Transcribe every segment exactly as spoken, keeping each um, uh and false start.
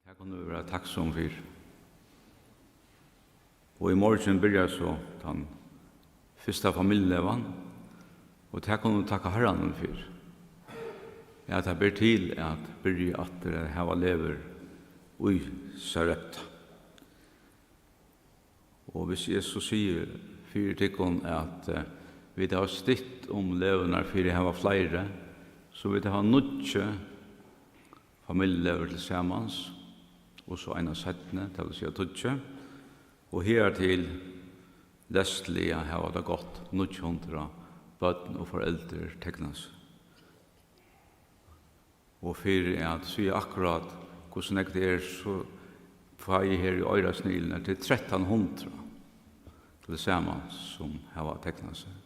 Tað kunnu vit vera takksom fyri. Og í morgin byrjar so tann fyrsta familjulegan, og tað kunnu vit takka Harranum fyri, at tað ber til at byrja aftur at hava legur í Sarepta. Og hvis eg so sigi fyri tykkum, at, eh, vit hava stytt um legurnar fyri at hava fleiri, so vit hava níggju familjulegur til samans, og so eina seinni, tað vil siga tíggju, og higartil leysliga hava tað gott níggju hundrað børn og foreldur teknað seg. Og fyri at siga akkurát, hvussu nógv tað er, so fái eg her í oyrasnigilin, at tað er trettan hundrað til samans, sum hava teknað seg.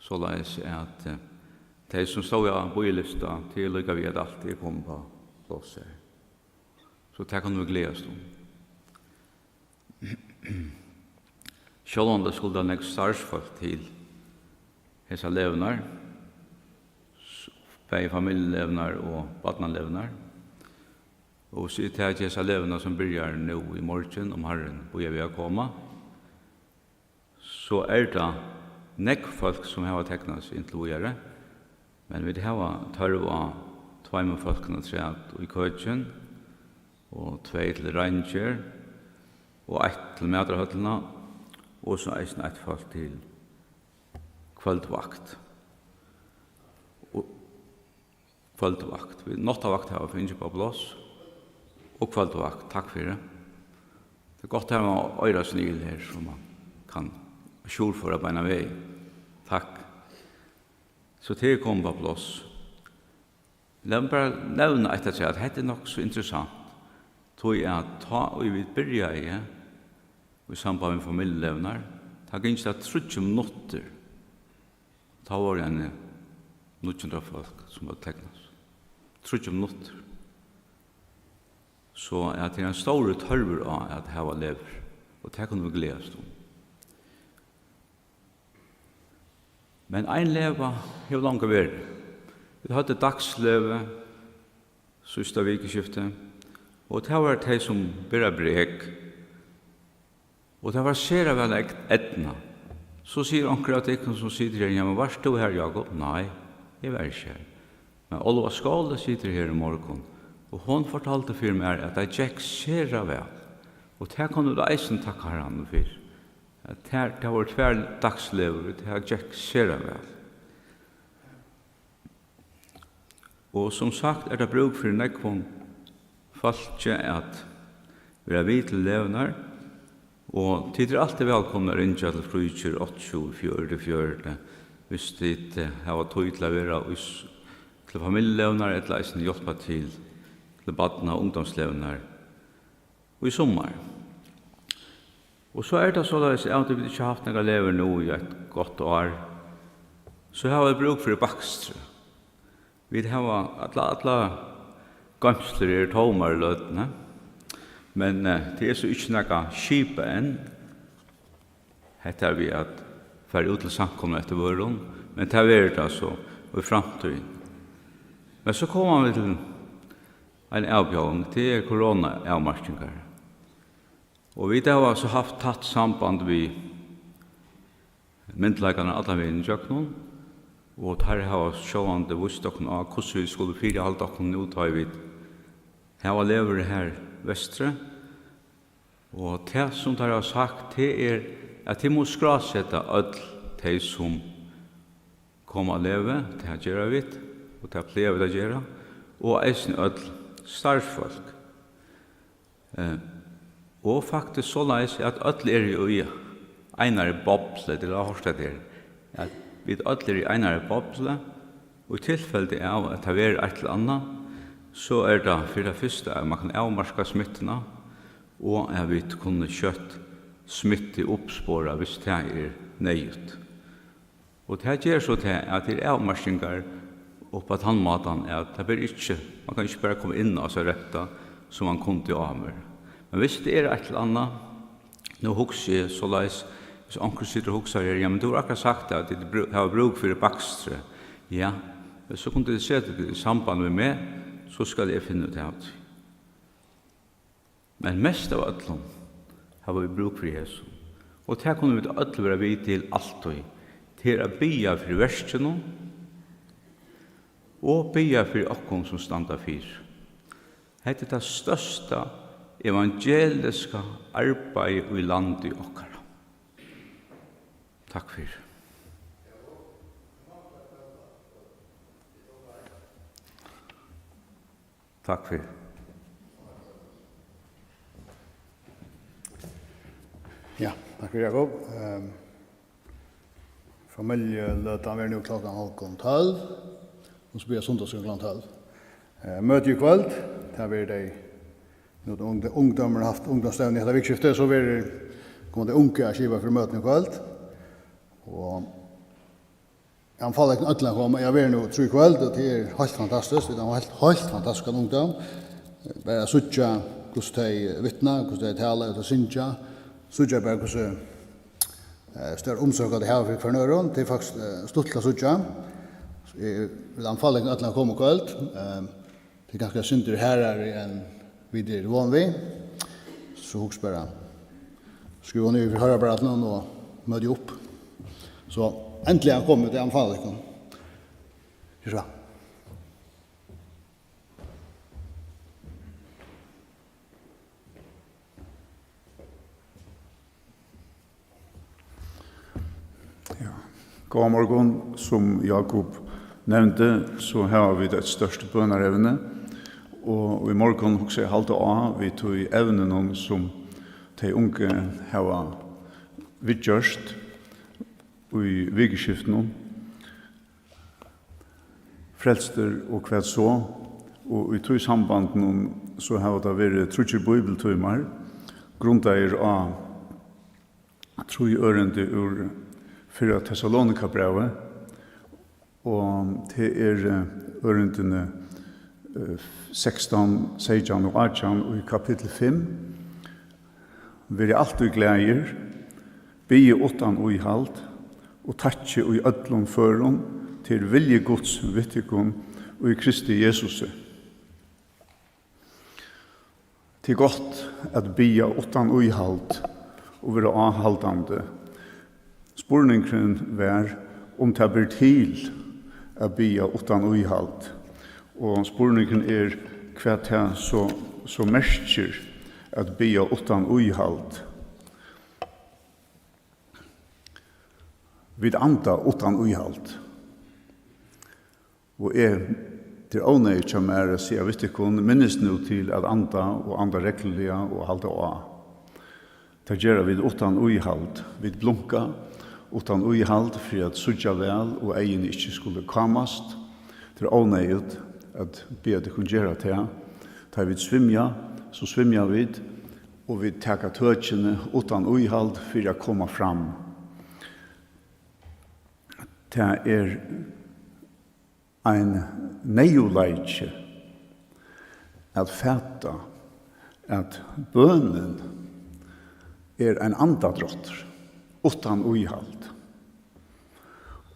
Soleiðis at, eh, tey, sum stóðu á bíðilista, tað er líka við, at alt er komið á pláss her. So tað kunnu vit gleðast um. Sjálvandi skuldi tað nógv starvsfólk til hesar legurnar, s-, bæði familjulegurnar og barnalegurnar. Og so er tað hesar legurnar, sum byrjar nú í morgin, um Harrin bíðar við at koma, so er tað nógv fólk, sum hava teknað seg inntil víðari, men vit hava tørv á tveimum fólkum afturat í køkin og tvey til reingerð og eitt til matarhøllina og so eisini eitt fólk til kvøldvakt. Og kvøldvakt. Vit, náttarvakt hava vit fingið upp á pláss. Og kvøldvakt, takk fyri. Tað er gott at hava oyrasnigil her, so mann kann ajourføra beinan vegin. Takk. So tað er komið upp á pláss. Lat meg bara nevna eitt afturat, at hetta er nokk so interessant, tí at tá ið vit byrjaðu í samband við familjulegurnar, tá gingu tað tríggjar minuttir, tá vóru eini níggju hundrað fólk, sum høvdu teknað seg. Tríggjar minuttir. So at tað er ein stórur tørvur á at hava legur, og tað kunnu vit gleðast um. Men ein lega hevur longu verið. Vit høvdu dagslegu síðsta vikuskifti, og tað var tey, sum bera brek. Og tað var sera væl eg-, eydnað. So sigur onkur av tykkum, sum situr her: "Jamen, vart tú her, Jákup?" Nei, eg var ikki her. Men Olva Skåle situr her í morgun, og hon fortaldi fyri mær, at tað gekk sera væl. Og tað kunnu vit eisini takka Harranum fyri. At tað, tað vóru tvær dagslegur, og tað gekk sera væl. Og sum sagt er tað brúk fyri nógvum fólki at vera við til legurnar, og tit eru altíð vælkomin at ringja til Fríðgerð áttaogtjúgu fjøruti fjøruti, hvis tit, eh, hava tíð til at vera í s-, til familjulegurnar ella eisini hjálpa til, til barna- og ungdómslegurnar í summar. Og so er tað soleiðis, at vit ikki hava havt nakrar legur nú í eitt gott ár, so hava vit brúk fyri bakstri. Vit hava alla, alla goymslur eru tómar í løtuni, men, eh, tað er so ikki nakað skipað enn. Hetta við at fara út til samkomuna eftir vørum, men tað verður tað so í framtíðini. Men so koma vit til ein avbjóðing, tað er koronaavmarkingar. Og vit hava so havt tætt samband við myndugleikarnar allan vegin ígjøgnum, og teir hava sjálvandi víst okkum á, hvussu vit skulu fyrihalda okkum nú, tá ið vit hava legur her vesturi. Og tað, sum teir hava sagt, tað er, at tit mugu skráseta øll tey, sum koma á legu, tað gera vit, og tað plaga vit at gera, og eisini øll starvsfólk. Eh, og faktiskt soleiðis, at øll eru í einari boblu, tit hava hoyrt hetta her, at vit øll eru í einari boblu, og í tilfelli av, at tað verður eitt til annað, so er tað fyri tað fyrsta, at mann kann avmarka smittuna, og at vit kunnu skjótt smittuuppspora, hvis tað er neyðugt. Og tað ger so tað, at tað eru avmarkingar upp á tann mátan, at tað ber ikki, mann kann ikki bara koma inn á Sarepta, sum mann kundi áður. Men hvis tað er eitt til annað, nú hugsi eg soleiðis, hvis onkur situr og hugsar her, "Jamen, tú hevur akkurát sagt, at tit brú-, hava brúk fyri bakstri." Ja, men so kunnu tit seta tykkum í samband við meg, so skal eg finna út av tí. Men mest av øllum hava vit brúk fyri hesum, og tað kunnu vit øll vera við til altíð. Tað er at biðja fyri verkinum og biðja fyri okkum, sum standa fyri. Hetta er tað størsta evangeliska arbeiðið í landi okkara. Takk fyri. Takk fyri. Ja, takk fyri, Jakob. Ehm, familjuløtan verður nú klokkan hálvgum tólv, og so byrjar sunnudagsskúlin klokkan tólv. Eh, møtið í kvøld, tað verður tey, nú hava ungd-, ungdómurin havt ungdómsstevnu hetta vikuskiftið, so verður, koma tey ungu at skipa fyri møtini í kvøld. Og eg anbefali tykkum øllum at koma. Eg havi verið nú trý kvøld, og tað er heilt fantastiskt. Vit hava heilt, heilt fantastiskan ungdóm. Bara at síggja, hvussu tey vitna, hvussu tey tala, hvussu tey syngja. Síggja bara, hvussu, eh, stór umsorgan tey hava fyri hvørjum øðrum. Tað er faktiskt, eh, stuttligt at síggja. Eg vil anbefala tykkum øllum at koma í kvøld. Eh, Tað er kanska eitt sindur harðari enn vit eru von við. So hugs bara, skrúva niður fyri hoyriapparatunum og møtið upp. So endiliga komið, tað anbefali eg tykkum. Ger so. Ja. Góðan morgun. Sum Jakob nevndi, so hava vit eitt stórt bønarevni, og í morgun hugsi eg halda á við tí evninum, sum tey ungu hava viðgjørt í vikuskiftinum. Frelstur og hvat so? Og í tí sambandinum so hava tað verið tríggir bíbliutímar, grundaðir á trý ørindi úr fyrra Tessalonikabrævi, og tað er, eh, ørindini, eh, sekstan, seytjan og átjan í kapittul fimm. Verið altíð glaðir, biðið uttan íhald, og takkið í øllum førum, tað er vilji Guds við tykkum í Kristi Jesusi. Tað er gott at biðja uttan íhald og vera áhaldandi. Spurningurin var, um tað ber til at biðja uttan íhald, og spurningurin er, hvat tað so, so merkir at biðja uttan íhald. Vit anda uttan íhald. Og eg, tað er óneyðugt hjá mær at siga við tykkum, minnist nú til at anda og anda regluliga og halda á. Tað gera vit uttan íhald. Vit blunka uttan íhald fyri at síggja væl og eyguni ikki skulu kámast. Tað er óneyðugt at biðja tykkum gera tað. Tá vit svimja, so svimja vit, og vit taka tøkini uttan íhald fyri at koma fram. Tað er ein neyðugleiki at fata, at bønin er ein andadráttur uttan íhald.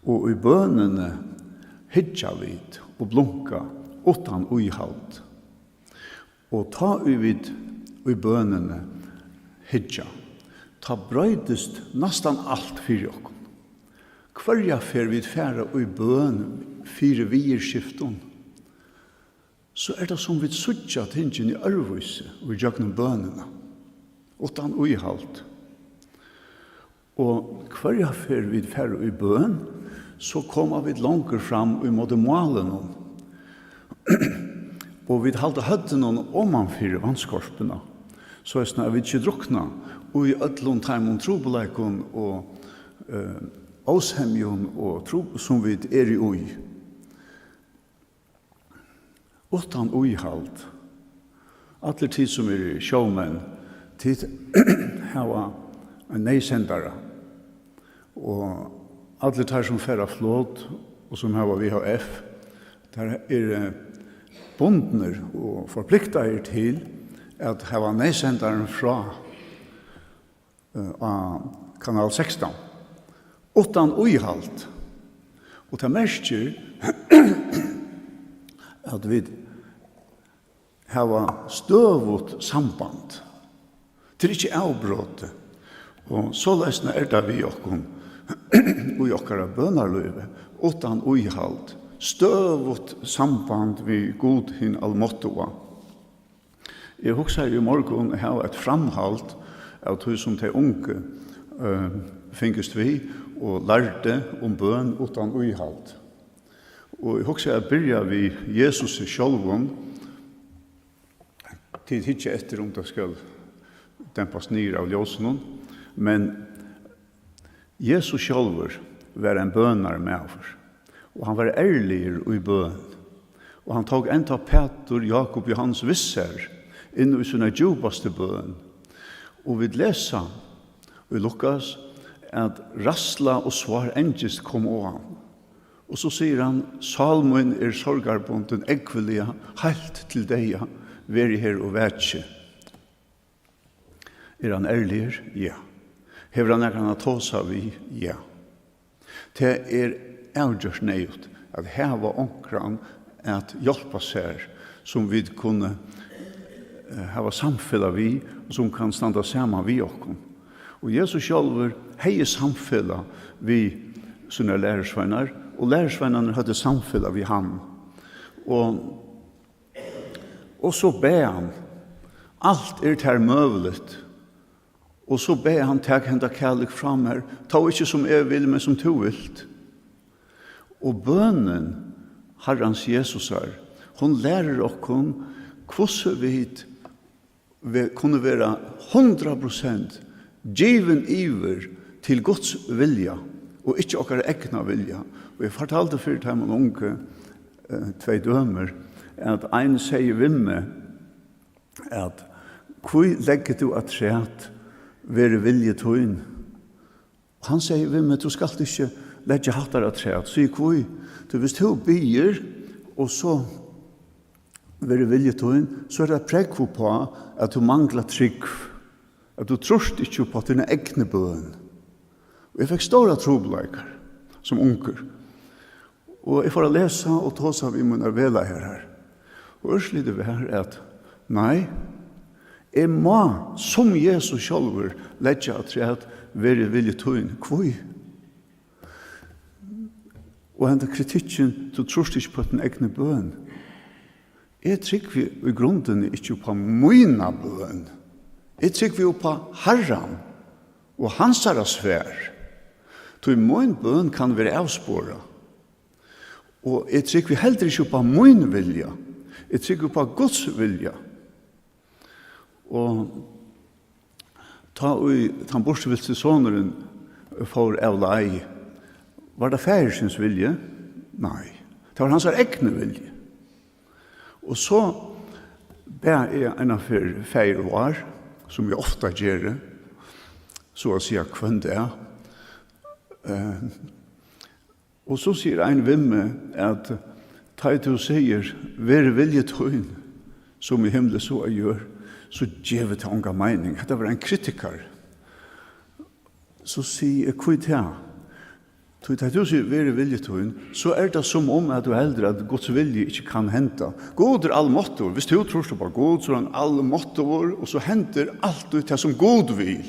Og í bønini hyggja vit og blunka uttan íhald. Og tá ið vit í bønini hyggja, tá broytist næstan alt fyri okkum. Hvørja ferð vit fara í bøn fyri viðurskiftum, so er tað, sum vit síggja tingini øðrvísi í gjøgnum bønina, uttan íhald. Og hvørja ferð vit fara í bøn, so koma vit longur fram í móti málinum. Og vit halda høvdinum oman fyri vatnskorpuna, soleiðis at vit ikki drukna í øllum teimum trupulleikum og, eh, ósemjum og tru-, sum vit eru í. Uttan íhald. Allir tit sum eru sjómenn, tit hava ein neyðsendara. Og allir teir sum fara á flot og sum hava V H F, teir eru bundnir og forpliktaðir til at hava neyðsendaran frá eh, á Kanal sekstan. Uttan íhald. Og tað merkir, at vit hava støðugt samband Tað er ikki avbrotið. Og soleiðis er tað við okkum í okkara bønarlívi, uttan íhald, støðugt samband við Gud hin almáttuga. Eg hugsaði í morgun at hava eitt framhald av tí, sum tey ungu, eh, fingust við og lærdu um bøn uttan íhald. Og eg hugsaði at byrja við Jesusi sjálvum. Tit hyggja eftir, um tað skal dempast niður av ljósinum, men Jesus sjálvur var ein bønarmaður, og hann var ærligur í bøn, og hann tók enntá Pætur, Jákup, Jóhannes við sær inn í sína djúpastu bøn. Og vit lesa í Lukas, at ræðsla og svár angist kom á hann. Og so sigur hann: "Sál mín er sorgarbundin, ógvuliga, heilt til deyða, verið her og vakið." Er hann ærligur? Ja. Hevur hann nakran at tosa við? Ja. Tað er avgjørt neyðugt at hava onkran at hjálpa sær, sum vit kunnu, eh, hava samfelag við, og sum kann standa saman við okkum. Og Jesus sjálvur hevði samfelag við sínar lærisveinar, og lærisveinarnir høvdu samfelag við hann. Og, og so bað hann: "Alt er tær møguligt." Og so bað hann: "Tak henda kalik frá mær, tó ikki sum eg vil, men sum tú vilt." Og bønin Harrans Jesusar, hon lærir okkum, hvussu vit ve-, kunnu vera hundrað prosent givin yvir til Guds vilja og ikki okkara egna vilja. Og eg fortaldi fyri teimum ungu, eh, tvey dømir, at ein segði við meg, at: "Hví leggur tú afturat, verði vilji tín?" Og hann segði við meg: "Tú skalt ikki leggja hattar afturat." Sigi: "Hví?" Tú, viss tú biður, og so verður vilji tín, so er tað eitt prógv uppá, at tú manglar trúgv, at tú trýrt ikki uppá tína egnu bøn. Og eg fekk stórar trupulleikar sum ungur. Og eg fór at lesa og tosa við mínar vegleiðarar. Og úrslitið var, at nei, eg má, sum Jesus sjálvur, leggja afturat: "Verði vilji tín." Hví? Og henda kritikkin: "Tú trýrt ikki uppá tína egnu bøn." Eg trúgvi í grundini ikki uppá mína bøn. Eg trúgvi uppá Harran og hansara svar. Tí mín bøn kann vera avsporað. Og eg trúgvi heldur ikki uppá mín vilja. Eg trúgvi uppá Guds vilja. Og tá ið tann burturvilsti sonurin fór av leið, var tað faðirsins vilji? Nei. Tað var hansara egni vilji. Og so bað eg eina ferð Faðir vár, sum eg ofta geri, so at siga hvønn dag. Eh, og so sigur ein við meg, at tá ið tú sigur: "Verði vilji tín, sum í himli, so á jørð", so gevur tað onga meining. Hetta var ein kritikari. So sigi eg: "Hví tað?" Tí tá tú sigur: "Verði vilji tín", so er tað, sum um at tú heldur, at Guds vilji ikki kann henda. Gud er almáttugur. Viss tú trýrt upp á Gud, so er hann almáttugur, og so hendir altíð tað, sum Gud vil.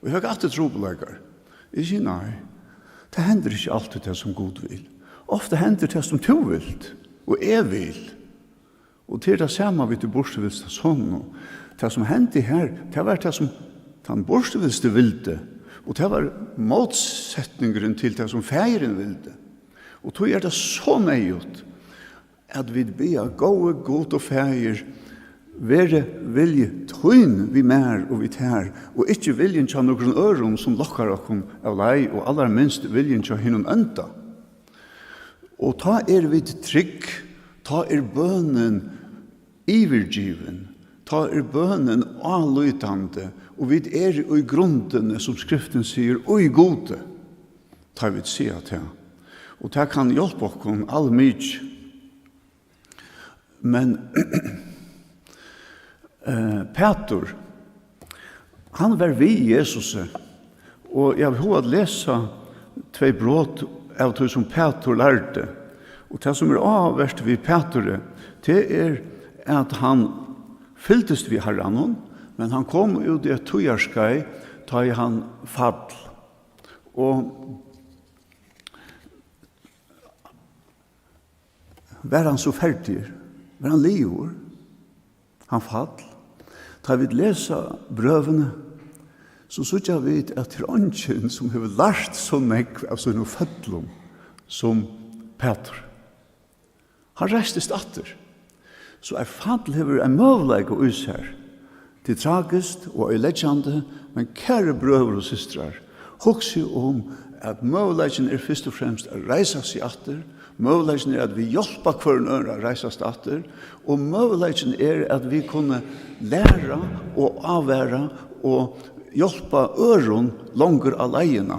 Og eg fekk aftur trupulleikar. Eg sigi: "Nei, tað hendir ikki altíð tað, sum Gud vil. Ofta hendir tað, sum tú vilt, og eg vil." Og tað er tað sama við tí burturvilsta soninum. Tað, sum hendi her, tað var tað, sum tann burturvilsti vildi, og tað var mótsetningurin til tað, sum faðirin vildi. Og tí er tað so neyðugt, at vit biðja: "Góði Gud og Faðir, verði vilji tín við mær og við tær, og ikki viljin hjá nøkrum øðrum, sum lokkar okkum av leið, og allarminst viljin hjá hinum ónda." Og tá eru vit trygg, tá er bønin yvirgivin, tá er bønin álítandi, og vit eru í grundini, sum Skriftin sigur, í Gudi, tá vit siga tað. Og tað kann hjálpa okkum almikið. Men, eh, Pætur, hann var við Jesusi, og eg havi hug at lesa tvey brot av tí, sum Pætur lærdi. Og tað, sum er áhugavert við Pæturi, tað er, at hann fylgdist við Harranum, Men hann kom út í eitt tíðarskeið, tá ið hann fall. Og var hann so ferdigur? Var hann liðugur? Hann fall. Tá vit lesa brøvini, so síggja vit, at tað er eingin, sum hevur lært so nógv av sínum føllum sum Pætur. Hann reistist aftur. So eitt fall hevur ein møguleika í sær. Tað er tragiskt og oyðileggjandi, men kæru brøður og systrar, hugsið um, at møguleikin er fyrst og fremst at reisa seg aftur. Møguleikin er, at vit hjálpa hvørjum øðrum at reisast aftur, og møguleikin er, at vit kunnu læra og ávara og hjálpa øðrum longur á leiðina.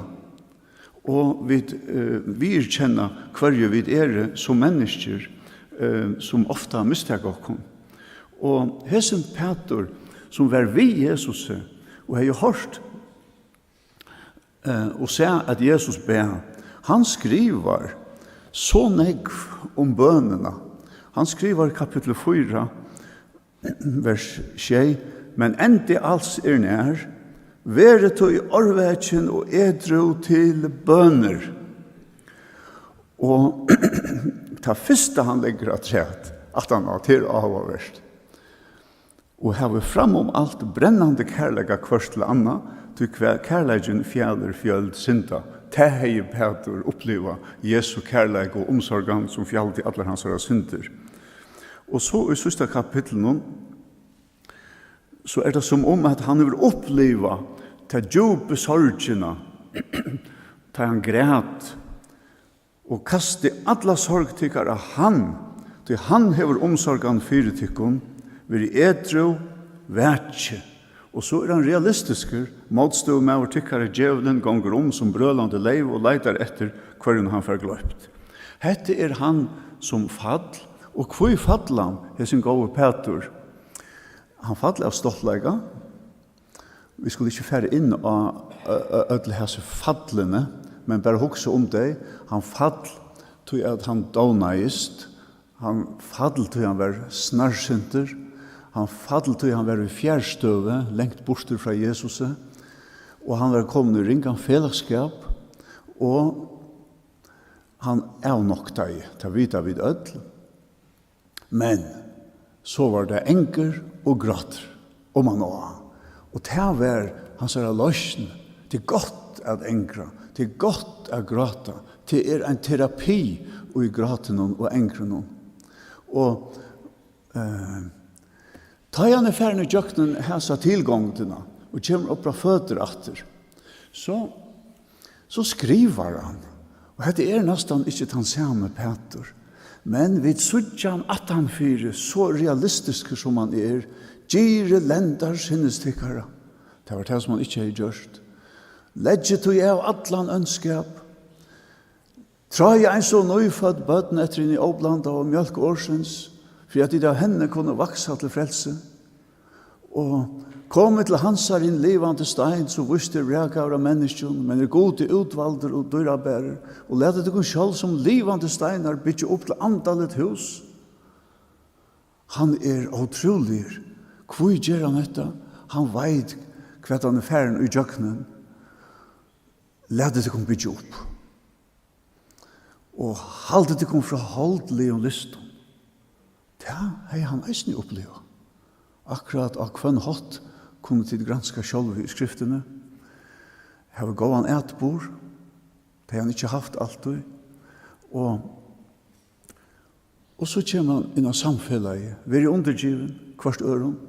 Og vit, eh, viðurkenna, hvørji vit eru sum menniskjur, eh, sum ofta mistaka okkum. Og hesin Pætur, sum var við Jesusi og hevði hoyrt, eh, og sæð, at Jesus bað, hann skrivar so nógv um bønina. Hann skrivar í kapitli fýra, vers sjey: "Men endi als er nær, verið tí árvakin og edrú til bønir." Og tað fyrsta, hann leggur afturat, aftaná, tað er áhugavert: "Og havið fram um alt brennandi kærleika hvørt til annað, tí kær-, kærleikin fjalir fjøld synda." Tað hevði Pætur upplivað, Jesu kærleika og umsorgan, sum fjaldi allar hansara syndir. Og so í síðsta kapitlinum, so er tað, sum um at hann hevur upplivað ta djúpu sorgina, tá hann græt: "Og kastið alla sorg tykkara á hann, tí hann hevur umsorgan fyri tykkum, verið edrú, vakið." Og so er hann realistiskur: "Mótstøðumaður tykkara, djevulin, gongur um sum brølandi leyv og leitar eftir, hvørjum hann fær gloypt." Hetta er hann sum fall, og hví fall hann, hesin góði Pætur? Hann fall av stoltleika. Vit skulu ikki fara inn á, ø, ø, øll hasi fallini, men bara hugsa um tey. Hann fall, tí at hann dovnaðist. Hann fall, tí hann var snarsintur. Hann fall, tí hann var í fjarstøðu, langt burtur frá Jesusi. Og hann var komin í ringan felagsskap, og hann avnoktaði, tað vita vit øll. Men so var tað angur og grátur omaná. Og tað var hansara loysn. Tað er gott at angra. Tað er gott at gráta. Tað er ein terapi í grátinum og angrinum. Og, eh, tá ið hann er farin í gjøgnum hasa tilgongdina og kemur upp á føtur aftur, so, so skrivar hann, og hetta er næstan ikki tann sami Pætur, men vit síggja hann aftanfyri, so realistiskur sum hann er: "Girðið lendar sinnis tykkara." Tað var tað, sum hann ikki hevði gjørt. "Leggið tí av allan óndskap. Tráið eins og nýfødd børn eftir hini óblandaðu mjólk orðsins, fyri at tit av henni kunnu vaksa til frelsi. Og komið til hansara, hin livandi stein, sum víst er vrakaður av menniskjum, men er Gudi útvaldur og dýrabærur, og latið tykkum sjálv sum livandi steinar byggja upp til andaligt hús." Hann er ótrúligur. Hví ger hann hetta? Hann veit, hvat hann er farin í gjøgnum. "Latið tykkum byggja upp. Og haldið tykkum frá holdligum lystum." Tað hevði hann eisini upplivað. Akkurát á hvønn hátt kunnu tit granska sjálvi í Skriftini. Hava góðan atburð, tað hevði hann ikki havt altíð. Og, og so kemur hann inn á samfelagið, verið undirgivin hvørt øðrum,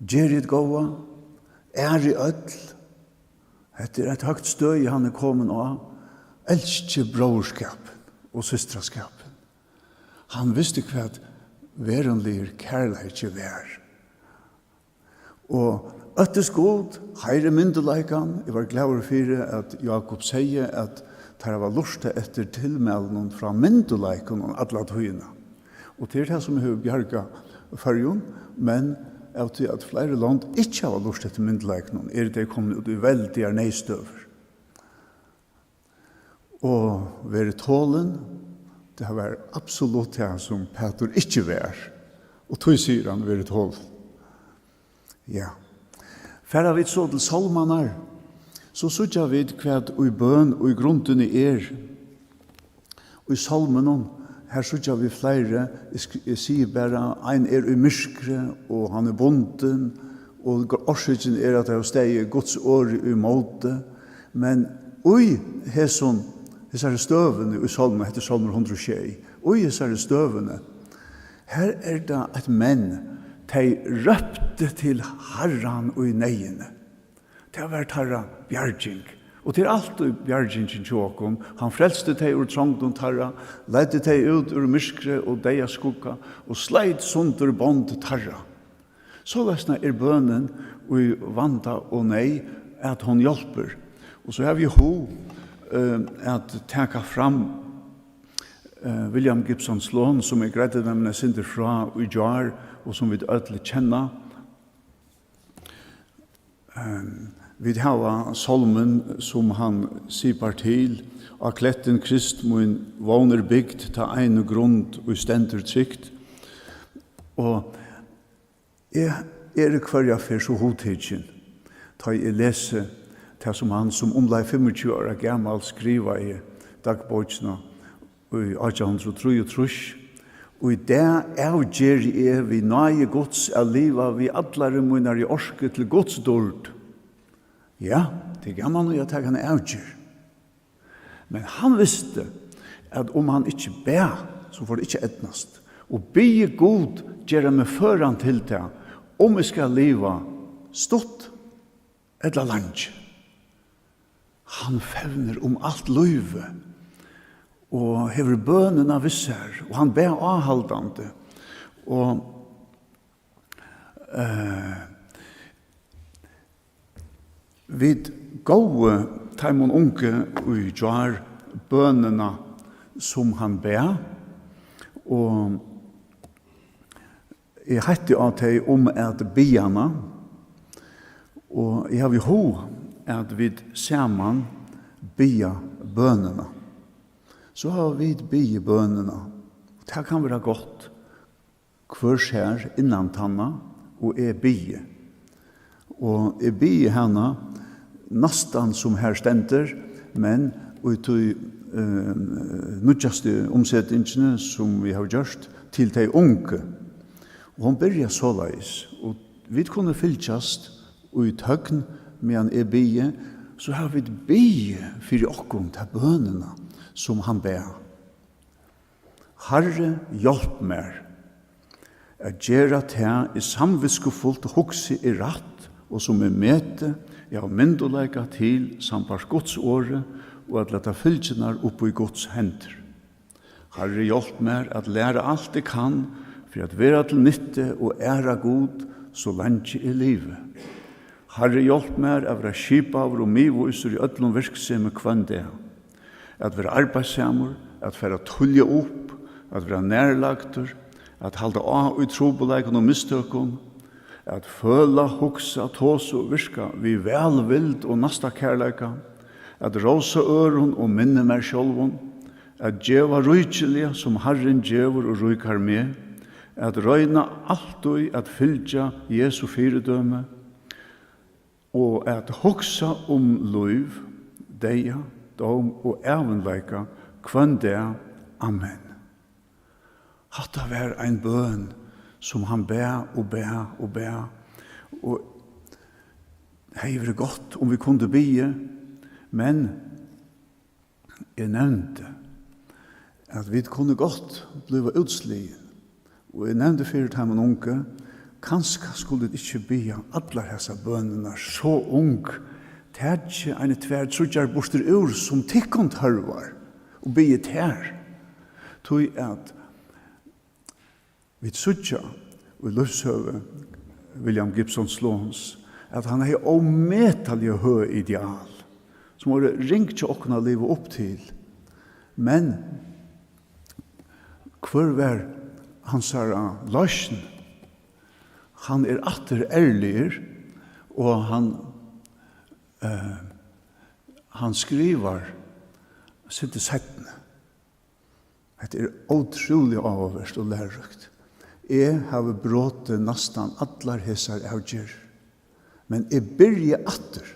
gerið tað góða, ærið øll. Hetta er eitt høgt støði, hann er komin á. Elskið bróðurskapin og systraskapin. Hann visti, hvat veruligur kærleiki var. Og óttist Gud, heiðrið myndugleikan. Eg var glaður fyri, at Jákup segði, at teir hava lurtað eftir tilmælinum frá myndugleikunum alla tíðina. Og tað er tað, sum hevur bjargað Føroyum, men av tí, at fleiri lond ikki hava lurtað eftir myndugleikunum, eru tey komin út í veldigar neyðstøður. Og verið tolin, tað var absolutt tað, sum Pætur ikki var. Og tí sigur hann, "Verið tolin." Ja. Fara vit so til sálmarnar, so síggja vit, hvat í bøn í grundini er. Í sálmunum, her síggja vit fleiri, eg sk-, eg sigi bara, ein er í myrkri, og hann er bundin, og g-, orsøkin er, at tað hevur staðið Guds orð ímóti. Men í hesum, hesari støðuni í sálminum, hetta er sálmur hundrað og sjey, í hesari støðuni, her er tað eitt men, tey róptu til Harran í neyðini. Tað var teirra bjarging. Og tað er altíð bjargingin hjá okkum. Hann frelsti tey úr trongdum teirra, leiddi tey út úr myrkri og deyðaskugga og sleit sundur bond teirra. Soleiðisna er bønin í vanda og neyð, at hon hjálpir. Og so havi eg hug, eh, at taka fram, eh, William Gibson Sloan, sum eg greiddi nemliga eitt sindur frá í gjár, og sum vit øll kenna. Ehm, vit hava sálmin, sum hann sipar til: "Á klettin Krist mín vón er bygd, ta einu grund, ið stendur trygt." Og eg eri hvørja ferð so hugtikin, tá eg lesi tað, sum hann sum umleið fimmogtjúgu ára gamal skrivaði dagbókina í átjan hundrað og trýogtrýss: "Í dag avgeri eg við náði Guds at liva við allari mínari orku til Guds dýrd." Ja, tað er gaman í at taka eina avgerð. Men hann visti, at um hann ikki bað, so fór tað ikki at eydnast. Og biði Gud gera meg føran til tað, um eg skal liva stutt ella leingi. Hann fevnir um alt lívið og hevur bønina við sær, og hann bað áhaldandi. Og, eh, vit góvu teimum ungu í gjár bønina, sum hann bað, og eg heitti á tey um at biðja hana, og eg havi hug, at vit saman biðja bønina. So hava vit biðið bønina, og tað kann vera gott, hvør sær innan tanna, og eg biði. Og eg biði hana næstan sum her stendur, men í tí, eh, nýggjastu umsetingini, sum vit hava gjørt, til tey ungu. Og hon byrjar soleiðis, og vit kunnu fylgjast í tøgn, meðan eg biði, so hava vit biðið fyri okkum ta bønina, sum hann bað. Harri, hjálp mær at gera tað, eg samvitskufult hugsi er rætt, og sum eg meti, eg havi myndugleika til, sambært Guds orði, og at lata fylgjurnar upp í Guds hendur. Harri, hjálp mær at læra alt eg kann, fyri at vera til nyttu og æra Gud, so leingi eg livi. Harri, hjálp mær at vera skipaður og miðvísur í øllum virksemi hvønn dag. At vera arbeiðssamur, at fara tíðliga upp, at vera nærlagdur, at halda á í trupulleikum og mistøkum, at føla, hugsa, tosa og virka við vælvild og næstakærleika, at rósa øðrum og minni mær sjálvum, at geva ríkiliga, sum Harrin gevur og ríkar meg, at royna altíð at fylgja Jesu fyridømi, og at hugsa um lív, deyða, dóm og ævinleika hvønn dag. Amen. Hatta var ein bøn, sum hann bað og bað og bað, og hevði verið gott, um vit kundu biðið, men eg nevndi, at vit kunnu gott blíva útsligin. Og eg nevndi fyri teimum ungu, kanska skulu tit ikki biðja allar hasar bønirnar so ung. Takið eini tvær, tríggjar burtur úr, sum tykkum tørvar, og biðið tær. Tí at vit síggja í lívshøvi William Gibson Sloans, at hann hevði ómetaliga høg ideal, sum vóru ring hjá okkum at liva upp til. Men hvør var hansara loysn? Hann er aftur ærligur, og hann, eh, hann skrivar eitt sindur seinni. Hetta er ótrúliga áhugavert og læruríkt. Eg havi brotið næstan allar hesar avgerðir. Men eg byrji aftur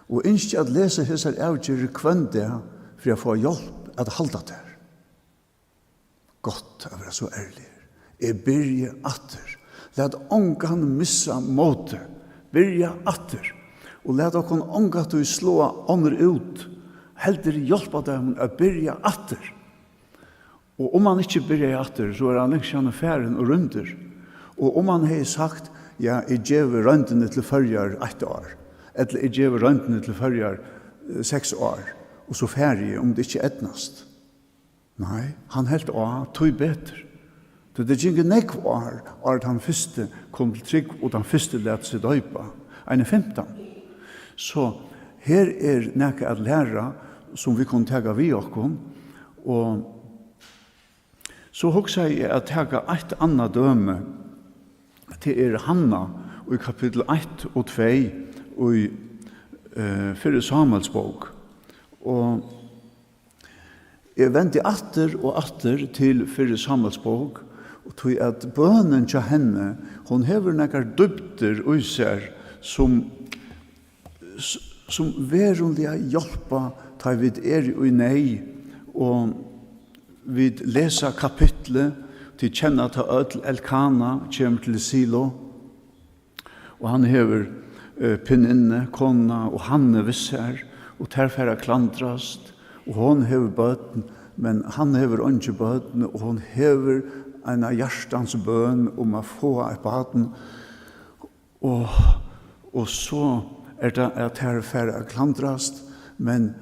og ynski at lesa hesar avgerðir hvønn dag fyri at fáa hjálp at halda tær. Gott at vera so ærligur. Eg byrji aftur. Lat ongan missa mótið. Byrja aftur. Og lat okkum ongantíð sláa onnur út. Heldur hjálpa teimum at byrja aftur. Og um hann ikki byrjaði aftur, so er hann langt síðani farin og rýmdur. Og um hann hevði sagt, ja, eg gevi royndini til Føroyar eitt ár, ella eg gevi royndini til Føroyar, eh, seks ár, og so fari eg, um tað ikki eydnast. Nei, hann helt á, tí betur. Tí tað gingu nógv ár, áðrenn tann fyrsti kom til trúgv, og tann fyrsti læt seg doypa. Eini fimtan. So her er nakað at læra, sum vit kunnu taka við okkum. Og so hugsaði eg at taka eitt annað dømi. Tað er Hanna í kapitul eitt og tvey í, eh, fyrru Sámuelsbók. Og eg vendi aftur og aftur til fyrru Sámuelsbók, og tí at bønin hjá henni, hon hevur nakrar dýpdir í sær, sum, s-, sum veruliga hjálpa, tá vit eru í neyð, og vit lesa kapitlið, tit kenna tað øll, Elkana kemur til Silo. Og hann hevur, eh, Peninnu, konuna, og Hannu við sær, og tær fara at klandrast, og hon hevur børn, men hann hevur eingi børn, og hon hevur eina hjartans bøn um at fáa eitt barn, og, og so er tað, at tær fara at klandrast, men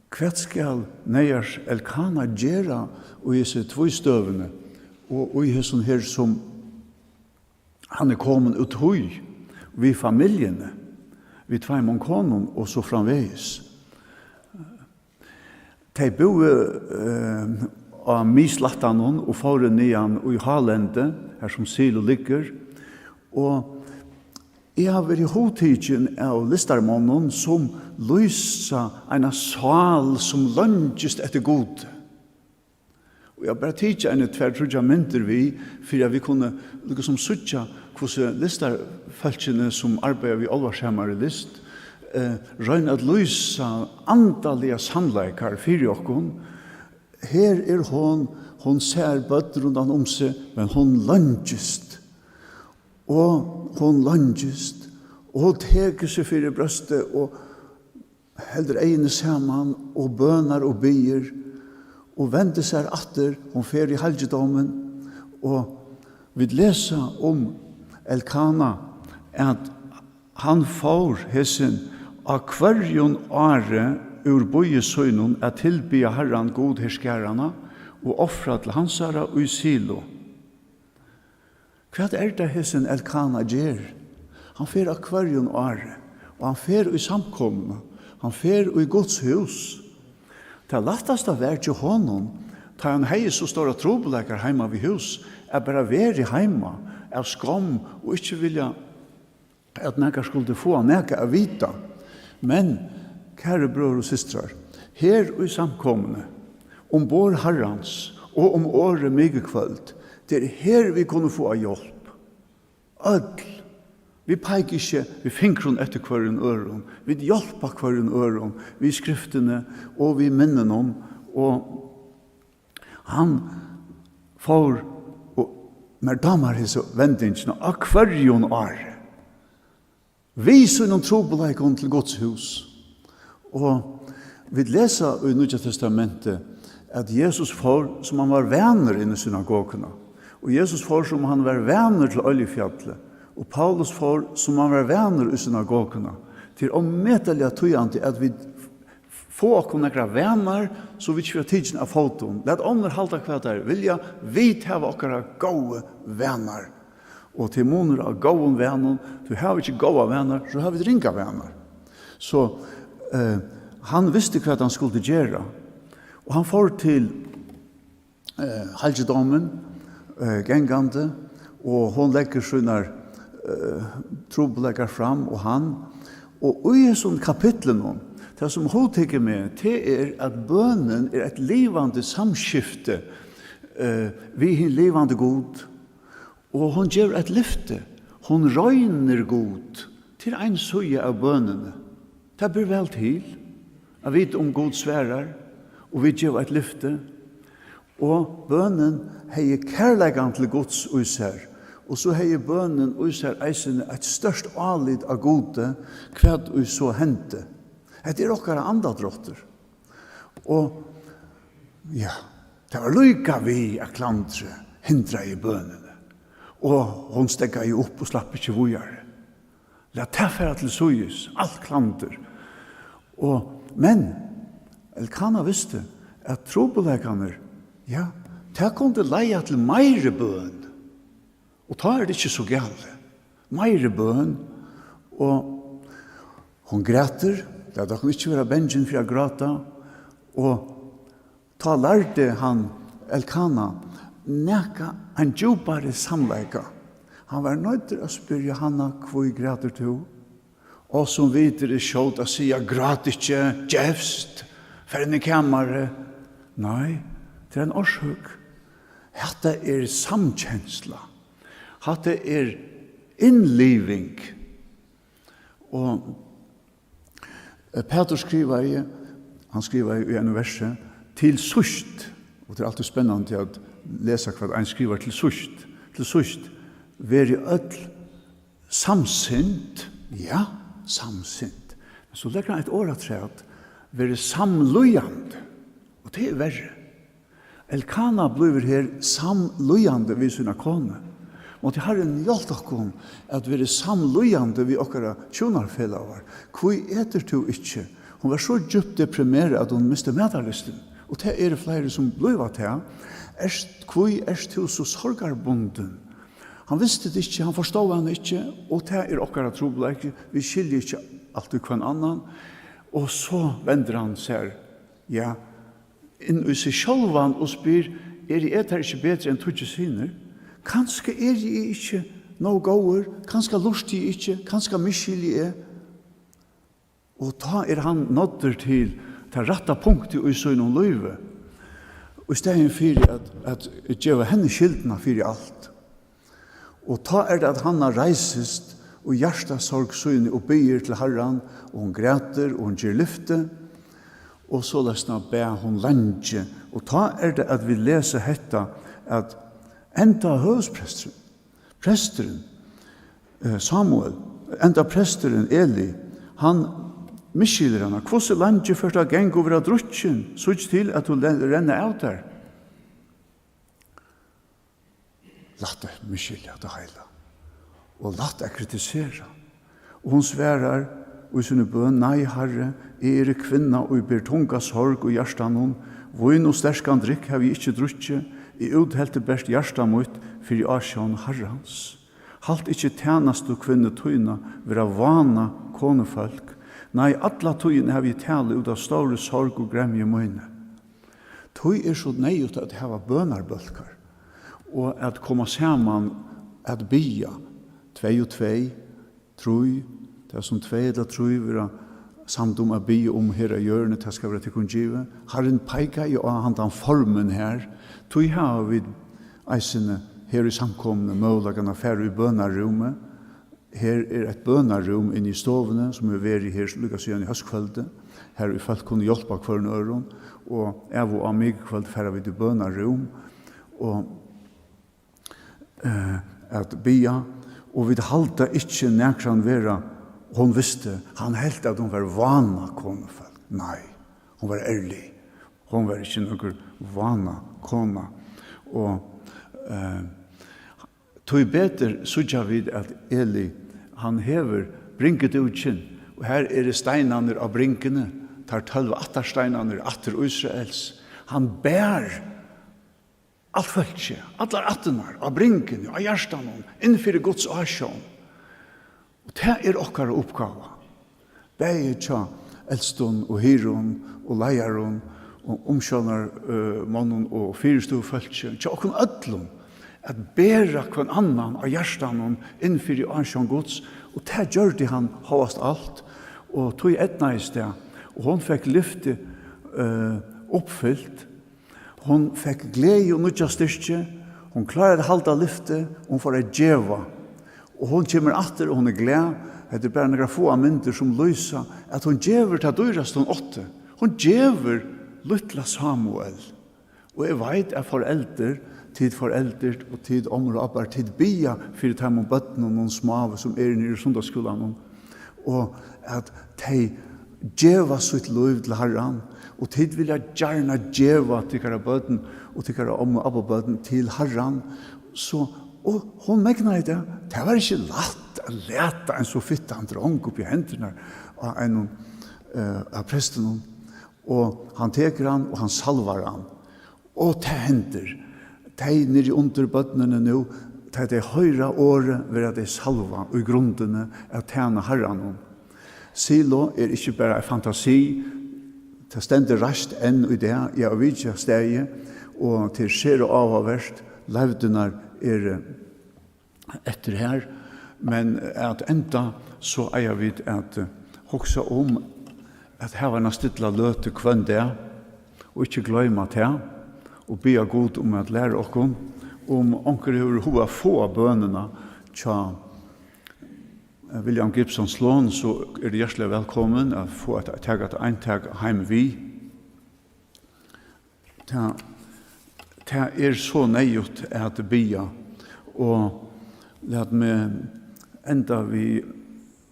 hvat skal neyðars Elkana gera í hesi tvístøðuni, og í hesum her, sum hann er komin út í, við familjuni, við tveimum konum og so framvegis. Tey búðu, eh, á miðslættanum og fóru niðan í hálendi, har sum Silo liggur. Og eg havi verið hugtikin av listarmonnum, sum lýsa eina sál, sum leingist eftir Gudi. Og eg havi bara tikið eini tvær, tríggjar myndir við, fyri at vit kunnu líkasum síggja, hvussu listarfólkini, sum arbeiða við álvarsamari list, eh, royna at lýsa andaliga sannleikar fyri okkum. Her er hon, hon sær børn rundan um seg, men hon leingist. Og hon leingist, og hon tekur seg fyri brjóstið og heldur eyguni saman og bønar og biður og vendir sær aftur. Hon fer í halgidómin, og vit lesa um Elkana, at hann fór hesin á hvørjum ári úr býi sínum at tilbiðja Harran Gud herskaranna og ofra til hansara í Silo. Hvat er tað, hesin Elkana ger? Hann fer á hvørjum ári, og hann fer í samkomuna, hann fer í Guds hús. Tað lættasta var hjá honum, tá hann hevði so stórar trupulleikar heima við hús, at bara verið heima av skomm og ikki vilja, at nakar skuldi fáa nakað at vita. Men, kæru brøður og systrar, her í samkomuni, um borð Harrans og um orðið mikukvøld, tað er her, vit kunnu fáa hjálp. Øll. Vit peika ikki við fingrum eftir hvørjum øðrum. Vit hjálpa hvørjum øðrum við skriftini og við minnunum. Og hann fór, og mær dámar hesa vendingina, á hvørjum ári, við sínum trupulleikum, til Guds hús. Og vit lesa í Nýggja Testamenti, at Jesus fór, sum hann var vanur, inn í synagoguna. Og Jesus fór, sum hann var vanur, til Oljufjallið. Og Paulus fór, sum hann var vanur, í synagoguna. Tað er ómetaliga týðandi, at vit fáa okkum nakrar vanar, so vit ikki verða tikin av fótum. Lat onnur halda, hvat tær vilja. Vit hava okkara góðu vanar. Og tað er munur á góðum vanum. Tú hevur ikki góðar vanar, so hava vit ringar vanar. So, eh, hann visti, hvat hann skuldi gera. Og hann fór til, eh, halgidómin, eh, gangandi, og hon leggur sínar, eh, trupulleikar fram, og hann. Og í hesum kapitlinum, tað sum hugtekur meg, tað er, at bønin er eitt livandi samskifti, eh, við hin livandi Gud. Og hon gevur eitt lyfti. Hon roynir Gud. Tað er ein síða av bønini. Tað ber væl til at vita um Gud svarar og vit geva eitt lyfti. Og bønin hevði kærleikan til Guds í sær, og so hevði bønin í sær eisini eitt stórt álit á Gudi, hvat ið so hendi. Hetta er okkara andadráttur. Og, ja, tað var líka við, at klandrið hindraði bønini, og hon steðgaði upp og slapp ikki víðari. Lat tað fara til síðis, alt klandur. Og, men Elkana visti, at trupulleikarnir, ja, tað kundi leiða til meiri bøn. Og tá er tað ikki so galið. Meiri bøn, og hon grætur, lat okkum ikki vera bangin fyri at gráta, og tá lærdi hann Elkana nakað, ein djúpari sannleika. Hann var noyddur at spyrja Hanna: "Hví grætur tú?" Og sum vit eru skjót at siga: "Grát ikki, gevst, far inn í kamarið." Nei, tað er ein orsøk. Hatta er samkensla. Hatta er innliving. Og, eh, Pætur skrivaði, hann skrivaði í einum versi: "Til síðst", og tað er altíð spennandi at lesa, hvat ein skrivar til síðst. "Til síðst, verið øll samsint", ja, samsint. Men so leggur hann eitt orð afturat: "Verið samlíðandi", og tað er verri. Elkana blívur her samlíðandi við sína konu. Mátti Harrin hjálpa okkum at vera samlíðandi við okkara hjúnarfelagar. Hví etur tú ikki? Hon var so djúpt deprimerað, at hon misti matarlystin. Og tað eru fleiri, sum blíva tað. Ert, hví ert tú so sorgarbundin? Hann visti tað ikki, hann forstóð hana ikki, og tað er okkara trupulleiki. Vit skilja ikki altíð hvønn annan. Og so vendir hann sær, ja, inn í seg sjálvan og spyr: "Eri eg tær ikki betri enn tíggju synir? Kanska eri eg ikki nóg góður, kanska lurti eg ikki, kanska misskilji eg." Og tá er hann náddur til tað rætta punktið í sínum lívi, í staðin fyri at, at geva henni skyldina fyri alt. Og tá er tað, at Hanna reisist í hjartasorg síni og biður til Harran, og hon grætur, og hon ger lyfti, og soleiðisna bað hon leingi. Og tá er tað, at vit lesa hetta, at enda høvuðspresturin, presturin, eh, Sámuel, enda presturin Eli, hann misskilur hana. "Hvussu leingi fert tú at ganga og vera drukkin? Síggj til, at tú le-, renna av tær." Lætt at misskilja tað heila, og lætt at kritisera. Og hon svarar í síni bøn: "Nei, Harri, eg eri kvinna, ið ber tunga sorg í hjartanum. Vín og sterkan drykk havi eg ikki drukkið. Eg úthelti bert hjarta mítt fyri ásjón Harrans. Halt ikki tænastukvinnu tína vera vána konufólk. Nei, alla tíðina havi eg talað út av stóru sorg og gremju míni." Tí er so neyðugt at hava bønarbólkar og at koma saman at biðja, tvey og tvey, trý, tað sum tvey ella trý verða samd um at biðja um her á jørðini, tað skal vera tykkum givið. Harrin peikaði á handan formin her. Tí hava vit eisini her í samkomuni møguleikan at fara í bønarúmið. Her er eitt bønarúm inni í stovuni, sum hevur verið her líka síðan í hóskvøldi, har ið fólk kunnu hjálpa hvørjum øðrum, og av og á mikukvøld fara vit í bønarúm og, eh, at biðja, og vit halda ikki nakran vera, hon visti, hann helt, at hon var vána konufólk. Nei, hon var ærlig. Hon var ikki nøkur vána kona. Og, eh, Tíbetur síggja vit, at Eli, hann hevur bringudúkin, og her eru steinarnir á bringuni, teir tólv ættarsteinarnir, ættir Ísraels. Hann ber alt fólkið, allar ættirnar á bringuni, á hjartanum, inn fyri Guds ásjón. Og tað er okkara uppgáva, bæði hjá eldstum og hirðum og leiðarum og umsjónar-, eh, monnum og fyristøðufólki, hjá okkum øllum, at bera hvønn annan á hjartanum inn fyri ásjón Guds, og tað gjørdi hann hóast alt, og tí eydnaðist tað, og hon fekk lyftið, eh, uppfylt. Hon fekk gleði og nýggja styrki. Hon kláraði at halda lyftið, og hon fór at geva. Og hon kemur aftur, og hon er glað. Hetta er bara nakrar fáar myndir, sum lýsa, at hon gevur tað dýrasta, hon átti. Hon gevur lítla Sámuel. Og eg veit, at foreldur, tit foreldur og tit ommur og abbar, tit biðja fyri teimum børnunum, smáu, sum eru niðri í sunnudagsskúlanum, og at tey geva sítt lív til Harran, og tit vilja gjarna geva tykkara børn og tykkara ommu og abbabørn til Harran. So, og hon megnaði tað. Tað var ikki lætt at lata ein so fittan drong upp í hendurnar á einum, eh, av prestunum. Og hann tekur hann, og hann salvar hann. Og tað hendir. Tey niðri undir, børnini nú, tá tey hoyra orðið, verða tey salvað í grundini at tæna Harranum. Silo er ikki bara ein fantasi, tað stendur reist enn í dag. Eg havi vitjað staðið, og tað er sera áhugavert. Leivdirnar eru eftir her, men at enda, so eiga vit at, eh, hugsa um at hava eina stilla løtu hvønn dag, og ikki gloyma tað, og biðja Gud um at læra okkum. Um onkur hevur hug at fáa bønina hjá, eh, William Gibson Sloan, so er hjartaliga vælkomin at fáa at taka eitt eintak heim við. Tað, tað er so neyðugt at biðja, og lat meg enda við,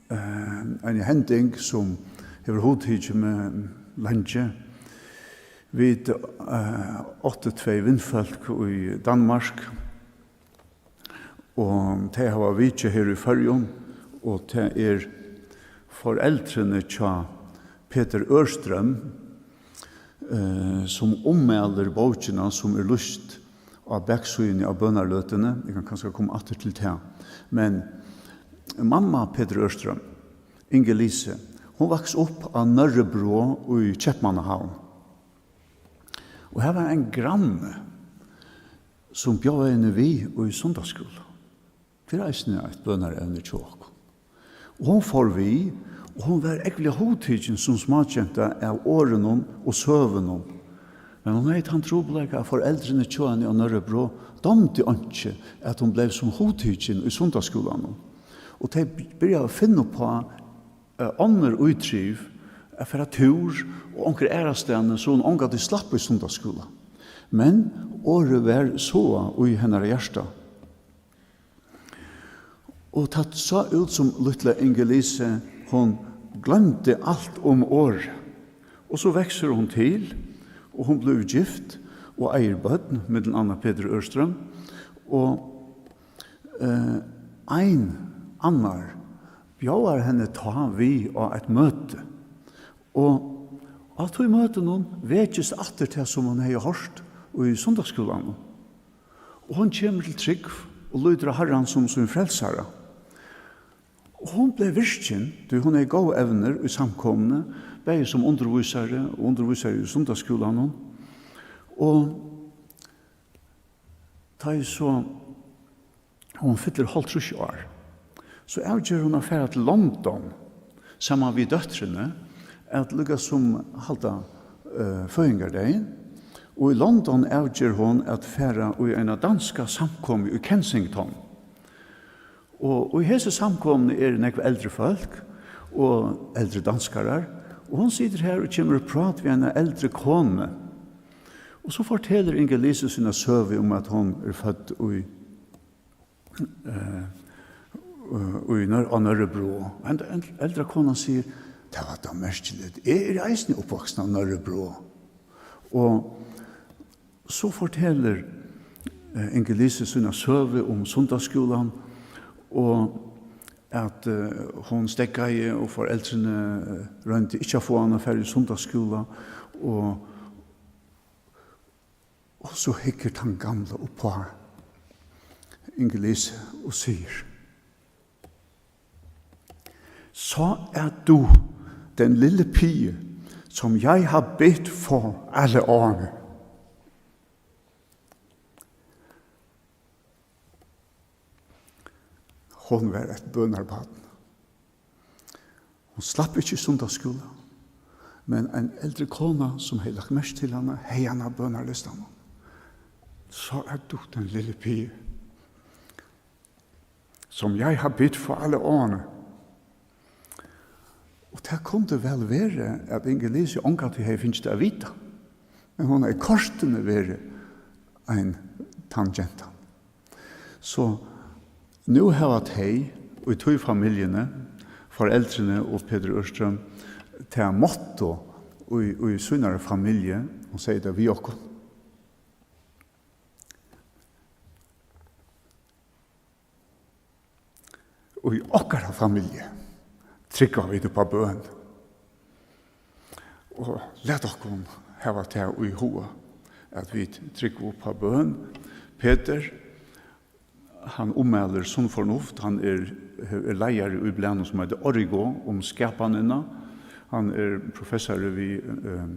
eh, eini hending, sum hevur hugtikið meg leingi. Vit, eh, áttu tvey vinfólk í Danmark, og tey hava vitjað her í Føroyum, og tað er foreldrini hjá Peter Ørstrøm, eh, sum ummælir bókina, sum er lýst á baksíðuni á bønarløtuni. Eg kann kanska koma aftur til tað. Men mamma Peter Ørstrøm, Inge Lise, hon vaks upp á Nørrebro í Keypmannahavn. Og har var ein granni, sum bjóðaði henni við í sunnudagsskúla. Tað er eisini eitt bønarevni hjá okkum. Og hon fór við, og hon var ógvuliga hugtikin sum smágenta av orðunum og søgunum. Men hon hevði tann trupulleika, at foreldrini hjá henni á Nørrebro dámdi einki, at hon bleiv sum hugtikin í sunnudagsskúlanum. Og tey byrjaðu at finna upp á, eh, onnur ítriv, at fara túr og onkur aðrastaðni, so hon ongantíð slapp í sunnudagsskúla. Men orðið var sáað í hennara hjarta. Og tað sá út sum lítla Inge Lise, hon gloymdi alt um orðið. Og so veksur hon til, og hon blívur gift og eigur børn, millum annað Petur Ørstrøm. Og, eh, ein annar bjóðar henni tá við á eitt møti. Og á tí møtinum vekist aftur tað, sum hon hevði hoyrt í sunnudagsskúlanum. Og hon kemur til trúgv og lítur á Harran sum sín frelsara. Og hon bleiv virkin, tí hon hevði góð evnir í samkomuni, bæði sum undirvísari og undirvísari í sunnudagsskúlanum. Og tá ið so hon fyllir hálvtrýss ár, so avger hon at fara til London saman við dóttrini at líka sum halda, eh, føðingardagin. Og í London avger hon at fara í eina danska samkomu í Kensington. Og í hesi samkomuni eru nógv eldri fólk og eldri danskarar, og hon situr har og kemur í prát við eina eldri konu. Og so fortelur Inge Lise sína søgu um, at hon er fødd í, eh, í Nør-, á Nørrebro. Henda el-, eldra konan sigur: "Tað var tað merkiligt. Eg eri eisini uppvaksin á Nørrebro." Og so fortelur, eh, Inge Lise sína søgu um sunnudagsskúlan, og at, eh, hon steðgaði, og foreldrini, eh, royndu ikki at fáa hana at fara í sunnudagsskúla, og, og so hyggur tann gamla upp á Inge Lise og sigur: "Så er du den lille pige, som jeg har bedt for alle årene." Hon var eitt bønarbarn. Hon slapp ikki í sunnudagsskúla, men ein eldri kona, sum hevði lagt merki til hana, hevði hana á bønarlistanum. "Så er du den lille pige." som jeg har bedt for alle årene. Og tað kundi væl verið, at Inge-Lise ongantíð hevði fingið tað at vita, men hon hevði kortini verið ein tann gentan. So nú hava tey í tí familjuni, foreldrini og Petur Ørstrøm, tað motto í, í sínari familju, hon segði tað við okkum. Í okkara familju trúgva vit upp á bøn. Og lat okkum hava tað í huga, at vit trúgva upp á bøn. Petur, hann ummælir sunn fornuft, hann er, er leiðari í blaðnum, sum eitur Origo, um skapanina. Hann er professari við, eh,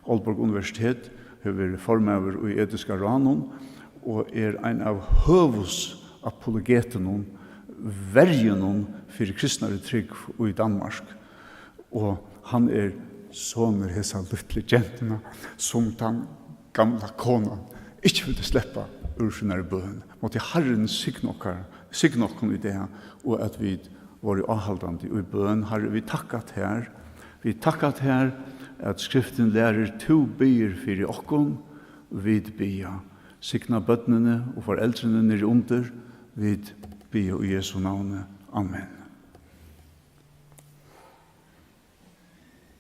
Aalborg Universitet, hevur verið formaður í etiska ráðnum og er ein av høvuðsapologetunum, verjunum fyri kristnari trúgv í Danmark. Og hann er sonur hesa lítlu gentuna, sum tann gamla konan ikki vildi sleppa úr sínari bøn. Mátti Harrin signa okkara, signa okkum í dag, og at vit vóru áhaldandi í bøn. Harri, vit takka tær. Vit takka tær, at Skriftin lærir, tú biður fyri okkum. Vit biðja. Signa børnini og foreldrini niðri undir. Vit biðja í Jesu navni. Amen.